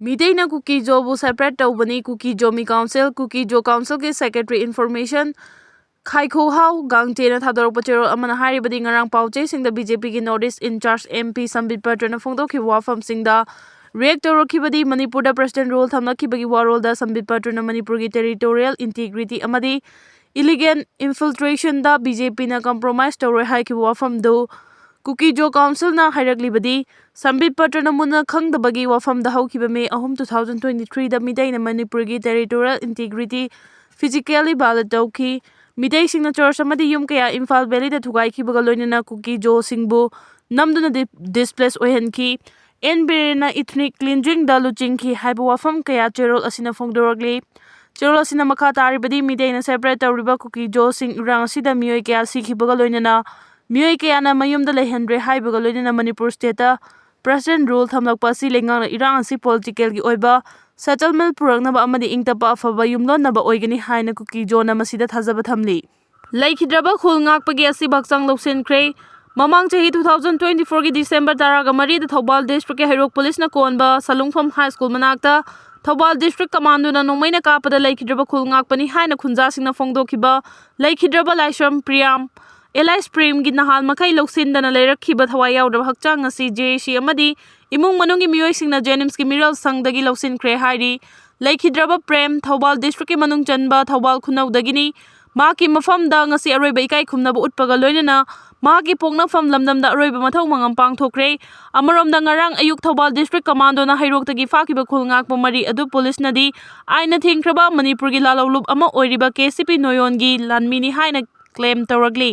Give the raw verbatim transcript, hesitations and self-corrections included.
ꯃꯤꯇꯩꯅ ꯀꯨꯀꯤ ꯖꯣꯕꯨ separate ꯇꯧꯕꯅꯤ꯫ ꯀꯨꯀꯤ Zomi council, ꯀꯨꯀꯤ ꯖꯣ ꯀꯥꯎꯟꯁꯤꯜꯒꯤ secretary information ꯈꯥꯏꯈꯣꯍꯥꯎ ꯒꯥꯡꯇꯦꯅ ꯊꯥꯗꯣꯔꯛꯄ ꯆꯦꯔꯣꯜ ꯑꯃꯅ ꯍꯥꯏꯔꯤꯕꯗꯤ, ꯉꯔꯥꯡ ꯄꯥꯎ ꯆꯦꯁꯤꯡꯗ BJPꯒꯤ North East in charge MP ꯁꯝꯕꯤꯠ ꯄꯇ꯭ꯔꯅ ꯐꯣꯡꯗꯣꯛꯈꯤꯕ ꯋꯥꯐꯝꯁꯤꯡꯗ react ꯇꯧꯔꯛꯈꯤꯕꯗꯤ, ꯃꯅꯤꯄꯨꯔꯗ President rule ꯊꯝꯂꯛꯈꯤꯕꯒꯤ ꯋꯥꯔꯣꯜꯗ ꯁꯝꯕꯤꯠ ꯄꯇ꯭ꯔꯅ ꯃꯅꯤꯄꯨꯔꯒꯤ territorial integrity ꯑꯃꯗꯤ illegal infiltrationꯗ BJPꯅ compromise ꯇꯧꯔꯣꯏ ꯍꯥꯏꯈꯤꯕ ꯋꯥꯐꯝꯗꯨ ꯀꯨꯀꯤ ꯖꯣ ꯀꯥꯎꯟꯁꯤꯜꯅ ꯍꯥꯏꯔꯛꯂꯤꯕꯗꯤ, ꯁꯝꯕꯤꯠ ꯄꯇ꯭ꯔꯅ ꯃꯨꯟꯅ ꯈꯪꯗꯕꯒꯤ ꯋꯥꯐꯝꯗ ꯍꯧꯈꯤꯕ May ꯑꯍꯨꯝ, two thousand twenty threeꯗ ꯃꯤꯇꯩꯅ ꯃꯅꯤꯄꯨꯔꯒꯤ territorial integrity physically violate ꯇꯧꯈꯤ꯫ ꯃꯤꯇꯩꯁꯤꯡꯅ church ꯑꯃꯗꯤ ꯌꯨꯝ ꯀꯌꯥ ꯏꯝꯐꯥꯜ valleyꯗ ꯊꯨꯒꯥꯏꯈꯤꯕꯒ ꯂꯣꯏꯅꯅ ꯀꯨꯀꯤ ꯖꯣꯁꯤꯡꯕꯨ ꯅꯝꯗꯨꯅ ꯗꯤ-, displace ꯑꯣꯏꯍꯟꯈꯤ꯫ ꯑꯦꯟ ꯕꯤꯔꯦꯟꯅ ethnic cleansingꯗ ꯂꯨꯆꯤꯡꯈꯤ ꯍꯥꯏꯕ ꯋꯥꯐꯝ ꯀꯌꯥ ꯆꯦꯔꯣꯜ ꯑꯁꯤꯅ ꯐꯣꯡꯗꯣꯔꯛꯂꯤ꯫ ꯆꯦꯔꯣꯜ ꯑꯁꯤꯅ ꯃꯈꯥ ꯇꯥꯔꯤꯕꯗꯤ, ꯃꯤꯇꯩꯅ separate ꯇꯧꯔꯤꯕ ꯀꯨꯀꯤ ꯖꯣꯁꯤꯡ ꯏꯔꯥꯡ ꯑꯁꯤꯗ ꯃꯤꯑꯣꯏ ꯀꯌꯥ ꯁꯤꯈꯤꯕꯒ ꯂꯣꯏꯅꯅ ꯃꯤꯑꯣꯏ ꯀꯌꯥꯅ ꯃꯌꯨꯝꯗ ꯂꯩꯍꯟꯗ꯭ꯔꯦ ꯍꯥꯏꯕꯒ ꯂꯣꯏꯅꯅ ꯃꯅꯤꯄꯨꯔ stateꯇ President rule ꯊꯝꯂꯛꯄ ꯑꯁꯤ ꯂꯩꯉꯥꯛꯅ ꯏꯔꯥꯡ ꯑꯁꯤ politicalꯒꯤ ꯑꯣꯏꯕ settlement ꯄꯨꯔꯛꯅꯕ ꯑꯃꯗꯤ ꯏꯪ ꯇꯞꯄ ꯑꯐꯕ ꯌꯨꯝꯂꯣꯟꯅꯕ ꯑꯣꯏꯒꯅꯤ ꯍꯥꯏꯅ ꯀꯨꯀꯤ ꯖꯣꯅ ꯃꯁꯤꯗ ꯊꯥꯖꯕ ꯊꯝꯂꯤ꯫ ꯂꯩꯈꯤꯗ꯭ꯔꯕ ꯈꯨꯜ ꯉꯥꯛꯄꯒꯤ ꯑꯁꯤꯕ ꯍꯛꯆꯥꯡ ꯂꯧꯁꯤꯟꯈ꯭ꯔꯦ꯫ ꯃꯃꯥꯡ ꯆꯍꯤ two thousand twenty fourꯒꯤ December ꯇꯔꯥꯒ ꯃꯔꯤꯗ ꯊꯧꯕꯥꯜ districtꯀꯤ ꯍꯩꯔꯣꯛ policeꯅ ꯀꯣꯟꯕ ꯁꯂꯨꯡꯐꯝ high school ꯃꯅꯥꯛꯇ ꯊꯧꯕꯥꯜ district commandoꯅ ꯅꯣꯡꯃꯩꯅ ꯀꯥꯞꯄꯗ ꯂꯩꯈꯤꯗ꯭ꯔꯕ ꯈꯨꯜ ꯉꯥꯛꯄꯅꯤ ꯍꯥꯏꯅ ꯈꯨꯟꯖꯥꯁꯤꯡꯅ ꯐꯣꯡꯗꯣꯛꯈꯤꯕ ꯂꯩꯈꯤꯗ꯭ꯔꯕ ꯂꯥꯏꯁ꯭ꯔꯝ ꯄ꯭ꯔꯤꯌꯥꯝ alias ꯄ꯭ꯔꯦꯝꯒꯤ ꯅꯍꯥꯟ ꯃꯈꯩ ꯂꯧꯁꯤꯟꯗꯅ ꯂꯩꯔꯛꯈꯤꯕ ꯊꯋꯥꯏ ꯌꯥꯎꯗ꯭ꯔꯕ ꯍꯛꯆꯥꯡ ꯑꯁꯤ JAC ꯑꯃꯗꯤ ꯏꯃꯨꯡ ꯃꯅꯨꯡꯒꯤ ꯃꯤꯑꯣꯏꯁꯤꯡꯅ JNIMSꯀꯤ ꯃꯤꯔꯣꯜ ꯁꯪꯗꯒꯤ ꯂꯧꯁꯤꯟꯈ꯭ꯔꯦ ꯍꯥꯏꯔꯤ꯫ ꯂꯩꯈꯤꯗ꯭ꯔꯕ ꯄ꯭ꯔꯦꯝ ꯊꯧꯕꯥꯜ districtꯀꯤ ꯃꯅꯨꯡ ꯆꯟꯕ ꯊꯧꯕꯥꯜ ꯈꯨꯅꯧꯗꯒꯤꯅꯤ꯫ ꯃꯍꯥꯛꯀꯤ ꯃꯐꯝꯗ ꯉꯁꯤ ꯑꯔꯣꯏꯕ ꯏꯀꯥꯏ ꯈꯨꯝꯅꯕ ꯎꯠꯄꯒ ꯂꯣꯏꯅꯅ ꯃꯍꯥꯛꯀꯤ ꯄꯣꯛꯅꯐꯝ ꯂꯝꯗꯝꯗ ꯑꯔꯣꯏꯕ ꯃꯊꯧ ꯃꯉꯝ ꯄꯥꯡꯊꯣꯛꯈ꯭ꯔꯦ꯫ ꯑꯃꯔꯣꯝꯗ ꯉꯔꯥꯡ ꯑꯌꯨꯛ ꯊꯧꯕꯥꯜ district commandoꯅ ꯍꯩꯔꯣꯛꯇꯒꯤ ꯐꯥꯈꯤꯕ ꯈꯨꯜ ꯉꯥꯛꯄ ꯃꯔꯤ ꯑꯗꯨ policeꯅꯗꯤ ꯑꯥꯏꯟꯅ ꯊꯤꯡꯈ꯭ꯔꯕ ꯃꯅꯤꯄꯨꯔꯒꯤ ꯂꯥꯂꯧꯂꯨꯞ ꯑꯃ ꯑꯣꯏꯔꯤꯕ KCP ꯅꯣꯌꯣꯟꯒꯤ ꯂꯥꯟꯃꯤꯅꯤ ꯍꯥꯏꯅ claim ꯇꯧꯔꯛꯂꯤ꯫